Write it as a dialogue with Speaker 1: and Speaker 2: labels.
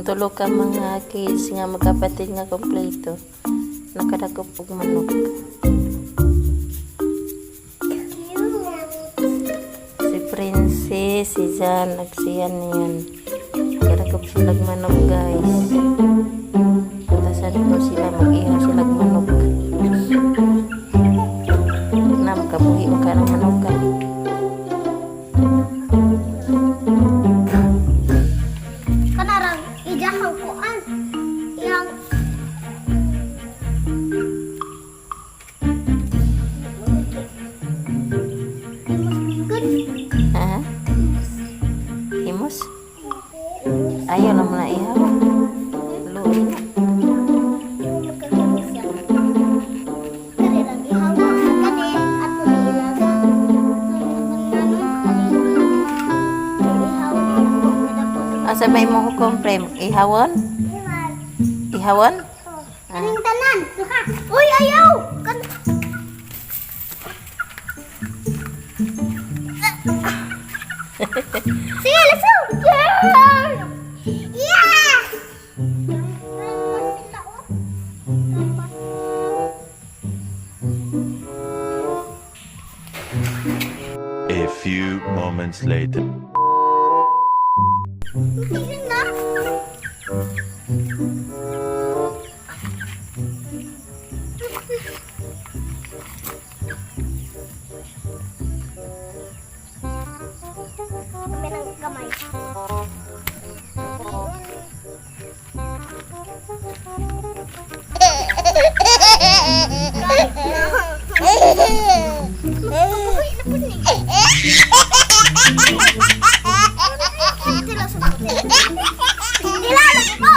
Speaker 1: Tulo ka mga kids nga magkapatid nga kompleto. Nakadakop og manok. Si Princess, si Jan, ug si Yan yan. Nakadakop sila manok, guys. Punta ko sila, mag-ihaw sila manok. Na makabuhi mo ka ng manok ka.
Speaker 2: Kanarang ijahang kuan. Iyang good.
Speaker 1: Ha? Himos? Ayaw na mo na ihaw. Luoy na.
Speaker 2: Kani lang ihawa. Kani ato ni ilaga. Ihawa.
Speaker 1: Asa may mo hukom, Prem? Ihawon? Ihawon?
Speaker 2: Kaning tanan. Duha. Uy, ayaw! Kan. Sige, let's go! Yeah! Yeah!
Speaker 3: A few moments later.
Speaker 2: Tingnan na. Kami ng kamay. Uy, napun ni. Tila sa Tila lagi ko.